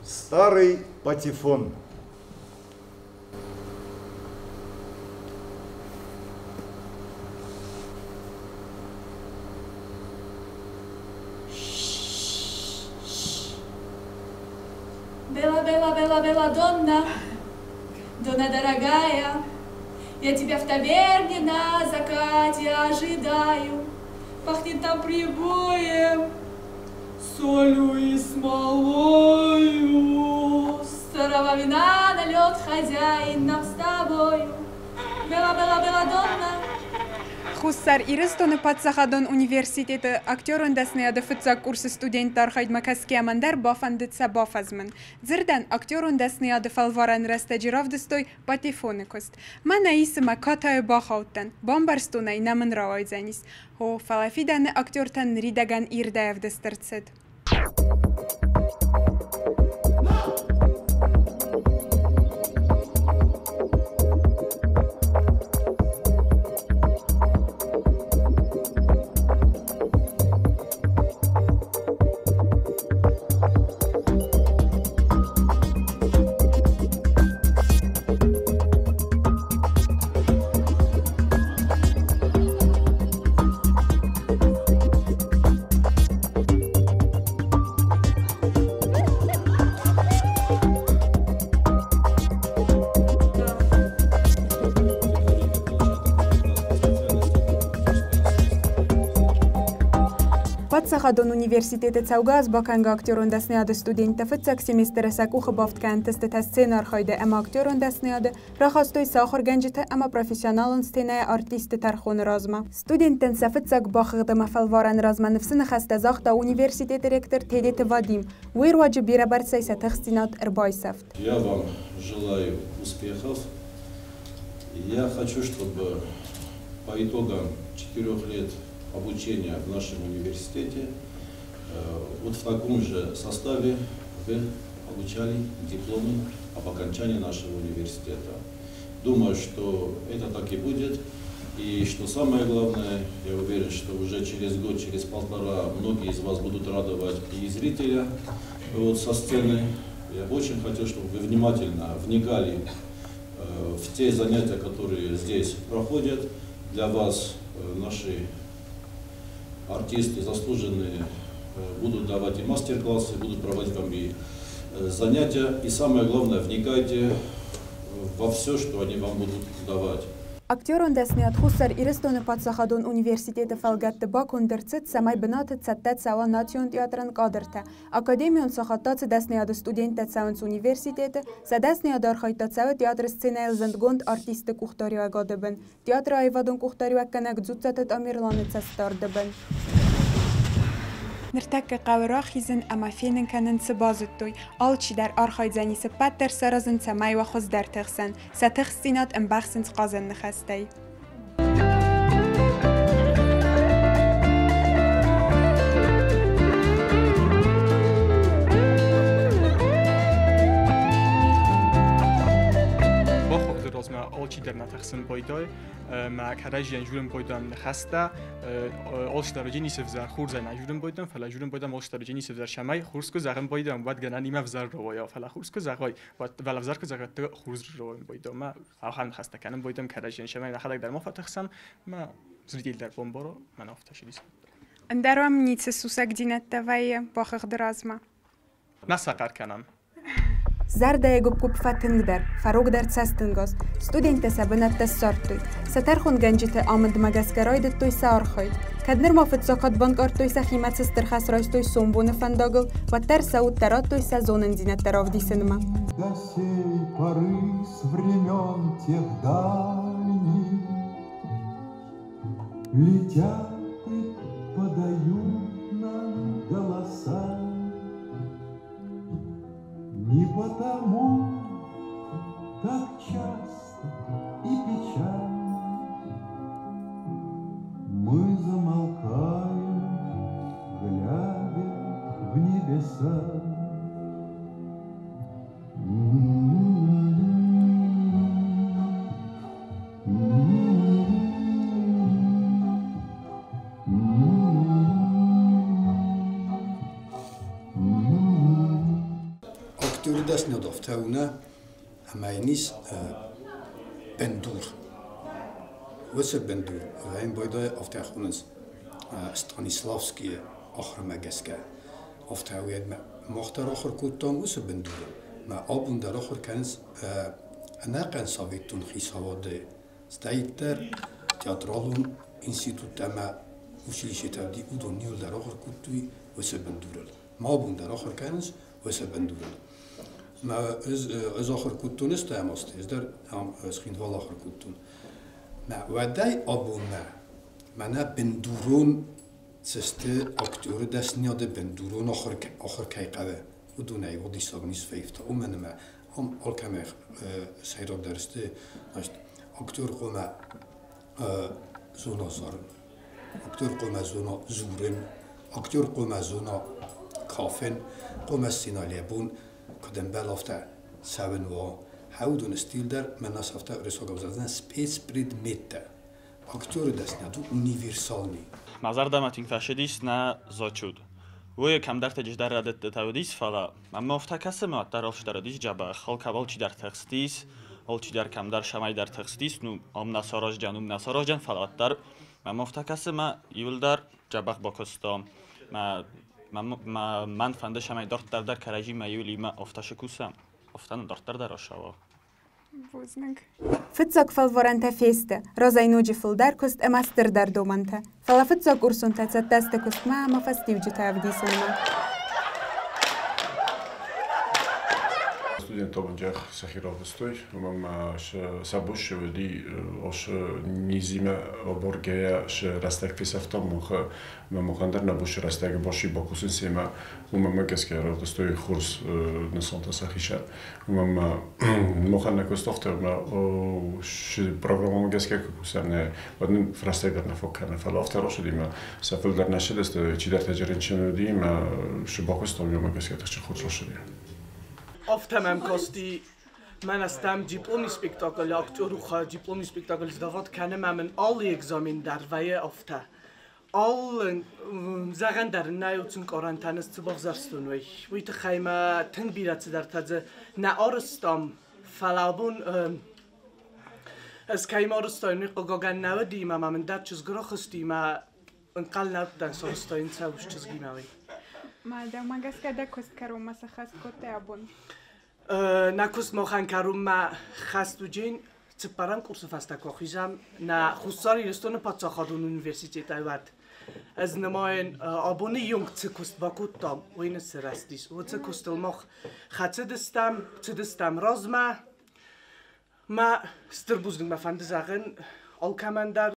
Старый патефон. Bella, bella, bella, bella donna, donna дорогая, я тебя в таверне на закате ожидаю. Пахнет там прибоем, солью и смолою. Старого вина налет хозяин нам с тобою. Bella, bella, bella donna. Хуссар Ирыстоны паддзахадон университеты актерон дӕсныйады фыццаг курсы студентты архайдмӕ кӕсгӕйӕ мӕн дӕр бафӕндыд сӕ бафӕзмын. Дзырдӕн, актерон дӕсныйады фӕлварӕн рӕстӕджы равдыстой патефоны куыст. Мӕнӕ исы мӕ катайы бахаудтӕн, бамбӕрстон ӕй, нӕ мын рауайдзӕнис. О, фӕлӕ фидӕны актертӕн ныридӕгӕн ирдӕй ӕвдыст ӕрцыд. Паддзахадон университеты цӕугӕ аз бакӕнгӕ актерон дӕсныйады студенттӕ фыццаг семестры сӕ къухы бафтгӕ ӕнтыстытӕ сценӕархайды ӕмӕ актерон дӕсныйады рахастой сӕ ахуыргӕнджытӕ ӕмӕ профессионалон сценӕйы артистты тӕрхоны размӕ. Студенттӕн сӕ фыццаг бахыгъд ӕмӕ фӕлварӕны размӕ ныфсы ныхӕстӕ загъта университеты ректор Тедеты Вадим. Уый руаджы бирӕбӕрцӕй сӕ тыхстдзинад ӕрбайсӕфт. Я вам желаю успехов. Я хочу, чтобы по итогам 4 лет обучения в нашем университете вот в таком же составе вы получали дипломы об окончании нашего университета. Думаю, что это так и будет. И что самое главное, я уверен, что уже через год, через полтора многие из вас будут радовать и зрителя вот, со сцены. Я бы очень хотел, чтобы вы внимательно вникали в те занятия, которые здесь проходят. Для вас наши артисты заслуженные будут давать и мастер-классы, будут проводить вам и занятия. И самое главное, вникайте во все, что они вам будут давать. Актерон дӕсныйад Хуссар Ирыстоны паддзахадон университеты фӕлгӕтты баконд ӕрцыд, цӕмӕй бынаты цӕттӕ цӕуа национ театрӕн кадртӕ. Академион сахат цы дӕсныйады студенттӕ цӕуынц университеты, сӕ дӕсныйады архайд та цӕуы театры сценӕйыл зындгонд артистты къухдариуӕгады бын. Театры аивадон къухдариуӕггӕнӕг Дзуццаты Тамерланы цӕстдарды бын. Ныртӕккӕ хъӕуы рахизын ӕмӕ фенын кӕнын цы базыдтой. Алчидӕр архайдзӕни цы ппӕт дӕр саразын, цӕмӕй уа хуыздӕрты хсӕн. Сӕ тыхстдзинад ӕмбӕхсынц хъазӕн ныхӕстӕй. Бахыгъды размӕ алчидӕр нӕ тыхсын байдайы, мӕ кӕрӕдзийӕн журын байдайӕм ныхӕстӕ, алчидӕр ницы ӕвзӕр хорзӕй нӕ журын байдайӕм, фӕлӕ журын байдайӕм алчидӕр ницы ӕвзӕр цӕмӕй хорз куы зӕгъын байдайӕм, уӕд гӕнӕн имӕ ӕвзӕр рауайа, фӕлӕ хорз куы зӕгъай, уӕд фӕлӕ ӕвзӕр куы зӕгъай, уӕд хорз рауайын байдайӕм. Мӕ ахӕм ныхӕстӕ кӕнын байдайӕм кӕрӕдзийӕн, цӕмӕй нӕхӕдӕг дӕр ма фӕтыхсӕм, мӕ зритель дӕр бамбара, мӕн афтӕ сидис. Ӕндӕр уӕм ницы сусӕгдзинӕдтӕ вӕййы бахыгъды размӕ? Нӕ сӕ хъӕр кӕнӕм. Зӕрдӕйы гуыпп-гуыпп фӕтынгдӕр, фӕрогдӕр цӕстӕнгас. Студенттӕ сӕ бынӕттӕ ссардтой. Сӕ тӕрхонгӕнджыты амындмӕ гӕсгӕ райдыдтой сӕ архайд. Кӕд нырма фыццаг хатт банкъардтой сӕхимӕ цы стыр хӕс райстой сомбоны фӕндагыл, уӕддӕр сӕ удтӕ радтой сӕ зонындзинӕдтӕ равдисынмӕ. До сей поры с времен тех дальних летят и подают нам голоса. Не потому так часто и печально мы замолкаем, глядя в небеса. Актеры дӕсныйад афтӕ у нӕ, ӕмӕ йын ис бындур. Уыцы бындур вӕййын байдайы, афтӕ хонынц Станиславскийы ахуырмӕ гӕсгӕ. Афтӕ уӕдмӕ мах дӕр ахуыр кодтам уыцы бындурыл. Мӕ абон дӕр ахуыр кӕнынц ӕнӕхъӕн советон хицауады, стӕйддӕр театралон институт ӕмӕ училищетӕ уыди, уыдон иуылдӕр ахуыр кодтой уыцы бындурыл. Ма абон дӕр ахуыр кӕнынц уыцы бындурыл. Мӕ ӕз ахуыр кодтон ӕстӕм азты, ӕз дӕр ам Цхинвалы ахуыр кодтон. Мӕ уӕдӕй абонмӕ мӕнӕ бындурон цы сты актеры дӕсныйады бындурон ахуыр, ахуыр кӕй хъӕуы, уыдонӕй уадиссаг ницы фӕивта, уымӕн ӕмӕ ам алкӕмӕй сӕйрагдӕр сты, значит, актер хъуамӕ зона зарын, актер хъуамӕ зона дзурын, актер хъуамӕ зона кафын, хъуамӕ сценарийӕ бон куыд ӕмбӕлы, афтӕ цӕуын уа. Уыдоны стиль дӕр мӕнӕ афтӕ уырыссаг ӕвзагӕн спецпредметтӕ. Актеры дӕсныйад у универсальный. Мӕ зӕрдӕмӕ тынг фӕцыдис нӕ зачет. Уый кӕмдӕрты дӕр рӕдыдтытӕ уыдис, фӕлӕ мӕм афтӕ кӕсы, ӕмӕ уӕддӕр алчидӕр уыдис дзӕбӕх. Алкӕуыл чидӕр тыхстис, алчидӕр кӕмдӕр цӕмӕйдӕр тыхстис, ну, ам нӕ сараздзӕн, уым нӕ сараздзӕн, фӕлӕ уӕддӕр мӕм афтӕ кӕсы, ӕмӕ иуылдӕр дзӕбӕх бакуыстам. Мӕн фӕнды, цӕмӕй дарддӕр дӕр кӕрӕдзимӕ иуылимӕ афтӕ сыкусӕм, афтӕ нын дарддӕр дӕр ацӕуа. Бузныг. Фыццаг фӕлварӕнтӕ фесты, разӕй ноджы фылдӕр куыст ӕмӕ стырдӕр домӕнтӕ. Фӕлӕ фыццаг курсонтӕ цӕттӕ сты куыстмӕ ӕмӕ фӕстиуджытӕ ӕвдисынмӕ. Студенттӕ джах сӕхи равдыстой, уымӕн ӕмӕ сӕ бон уыди ос низимӕ абаргӕйӕ сӕ рӕстӕг фесӕфтам мах ӕмӕ махӕн дӕр нӕ бон рӕстӕг баси бакусын семӕ, уымӕ гӕсгӕ равдыстой хорз нысантӕ сӕхицӕн. Уымӕн ӕмӕ махӕн нӕ куыст афтӕ ӕмӕ программӕмӕ гӕсгӕ куы кусӕм, нӕ, уӕд нын рӕстӕг дӕр нӕ фаг кӕны. Фӕлӕ афтӕ рацыди ӕмӕ сӕ фылдӕр нӕ ссыдысты, чидӕртӕ рынчын уыди ӕмӕ цы бакуыстам, уымӕ гӕсгӕ тыхджын хорз рацыди. Афтӕ мӕм касти, мӕнӕ стӕм дипломный спектакль, актер у дипломный спектакль сдавать кӕны, ӕмӕ мын алы экзамен дӕр вӕййы афтӕ. Алы зӕгъӕн дӕр нӕй уыцы ӕнкъарӕнтӕн ӕз цы бавзӕрстон, уый. Уый тыххӕй мӕ тынг бирӕ цыдӕртӕ дзы нӕ арызтам, фӕлӕ абон ӕз кӕимӕ арызтон, уый хъыгагӕн нӕ уыди, ӕмӕ ма мын дӕр чызг рахызти, ӕмӕ ӕнхъӕл нӕ уыдтӕн, сарызтаин цӕуыс чызгимӕ, уый. Ма дӕумӕ гӕсгӕ дӕ куыст кӕронмӕ сӕххӕст кодтай абон? Нӕ куыст махӕн кӕронмӕ хӕст уыджын цыппӕрӕм курсы фӕстӕ куы ахизӕм нӕ Хуссар Ирыстоны паддзахадон университетӕй, уӕд. Ӕз нымайын, абоны онг цы куыст бакодтам, уый ныссырӕзтис. Уыцы куыстыл мах хӕцыдыстӕм, цыдыстӕм размӕ. Мӕ стыр бузныг мӕ фӕнды зӕгъын алкӕмӕн дӕр.